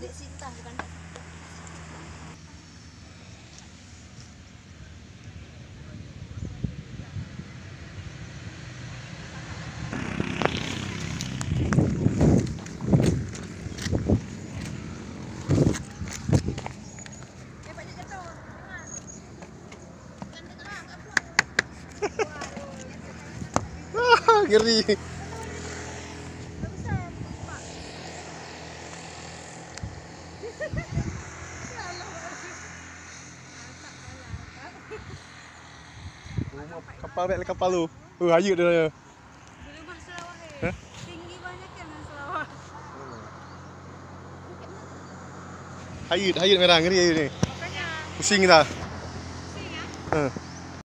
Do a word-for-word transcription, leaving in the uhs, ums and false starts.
Sintang bukan tak sintang. Ngeri. Kapal bèk lé kapal tu. Oh, hayeu dah. Di rumah Sarawak, eh. Hah? Tinggi banyak kan Sarawak. Hayeu, hayeu merah, ngeri hayeu ni. Makanya. Pusing dah. Pusing ya? Huh.